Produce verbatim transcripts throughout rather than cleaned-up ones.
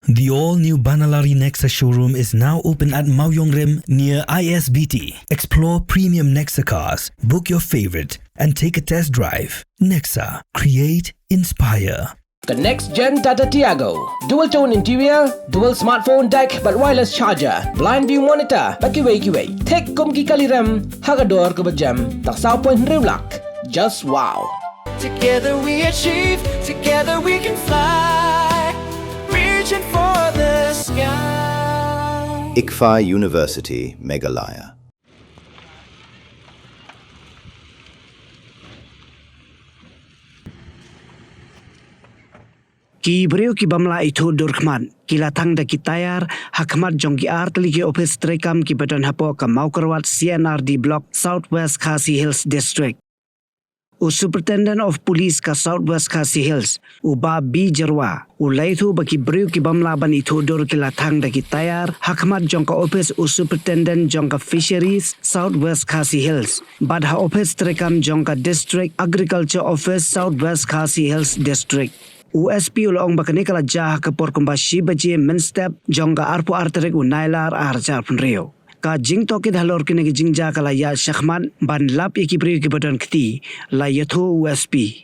The all-new Banalari Nexa showroom is now open at Mawiongrim near I S B T. Explore premium Nexa cars, book your favorite, and take a test drive. Nexa, create, inspire. Ka next gen Tata Tiago. Dual tone interior, dual smartphone deck bad wireless charger, blind view monitor bad kiwei kiwei. Thik kum ki kali rem ha ka dor kaba jem tang saw point hynriew lak. Just wow. Together we achieve, together we can fly. Reaching for the sky. ICFAI University, Meghalaya. Ki briew ki bym lah ithuh dur khmat ki la thang da ki tayar ha khmat jong ki ar tylli ki ophis treikam kiba don hapoh ka Mawkyrwat C and R D Block, South West Khasi Hills District. U Superintendent of Police ka South West Khasi Hills, u Bah B Jyrwa, u la ïathuh ba ki briew ki bym lah ban ithuh dur ki la thang da ki tayar ha khmat jong ka ophis u Superintendent jong ka Fisheries, South West Khasi Hills, bad ha ophis treikam jong ka District Agriculture Office, South West Khasi Hills District. U S P u la ong ba kane ka la jia ha ka por kumba shi baje mynstep jong ka arphew ar tarik u Nailar ar hajar arphew hynriew. Ka jingtohkit halor kine ki jingjia ka la ïaid shakhmat ban lap ïa ki briew kiba don kti, la ïathuh u S P.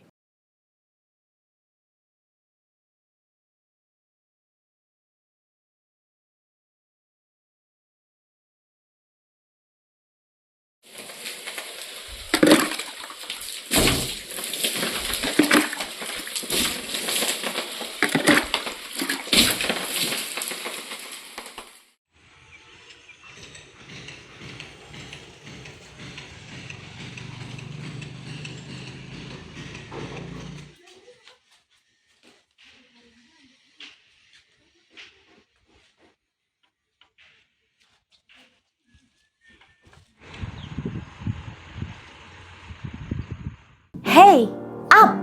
Hey, ap,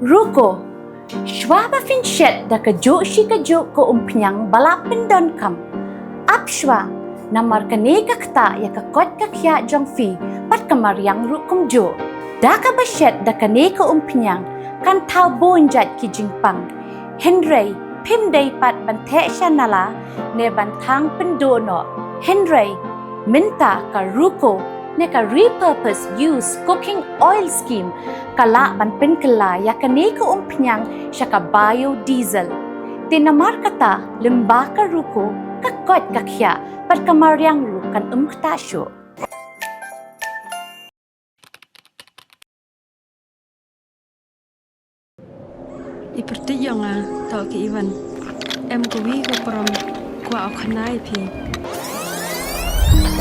ruko. Shuwa ba phin shet da kajuh shi kajuh ka umphniang ba la pyndonkam, ap shuwa, namar kane ka ktah ïa ka koit ka khiah jong phi bad ka mariang ruh kumjuh. Da kaba shet da kane ka umphniang kan thaw bun jait ki jingpang. Hynrei phim dei pat ban theh sha nala ne ban thang pynduh noh. Hynrei mynta ka ruko ne ka repurpose use cooking oil scheme ka lah ban pynkylla ïa kane ka umphniang sha ka biodiesel. Te namar kata, lyngba ka ruko, ka koit ka khiah bad ka mariang ruh kan ym ktah shuh. I pyrthei ïong nga, toh ki Ivan. Em kawi ka prom, kwah u khana ïa phi.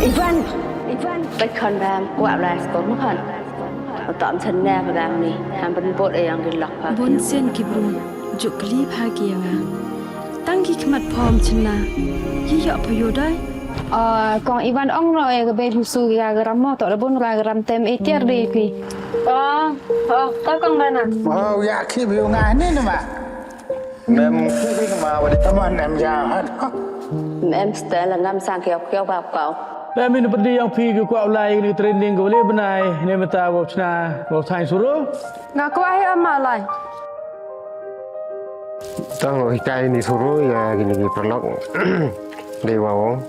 Ivan, Ivan. Peit khon bam, kwah lai sko mo khon. Toh am chan ne ba bam ni, ham pynbot ïa ïong ki lok pha. Bun sien ki briew, ju kylli pha ki ïa nga. Tang ki khmat phom chynna. Yi ïoh pha ïoh dai. Ah, kong Ivan ong noh ïa ka bei husu ïa ka ram mo, toh da bun ra ka ram tem ïa tiar dei phi. Oh, oh, ka kong Bana. Oh, ïa ki bi nga ni nama. Mem ki bi ma wa di. Tama nem ja hat. Mem stel ngam sang kiau kiau ba kau. Mem in pedi yang phi ki kwah ulai ni training ko le benai ne meta wa chna wa thang suru. Nga kwah ïa ma lai. Tang hikai ni suru ïa kini ki paralok. Dei wa ong.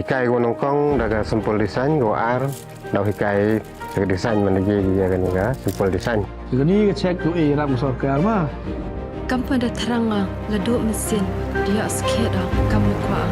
Hikai ko nyngkong da ka simple design, ko ar da hikai da ka design man da ji ïa kani ka simple design. Kani ka check tu eh ram sorkar ma. Kam pa da thrang nga la duk mesin dia skhet da kam kwah.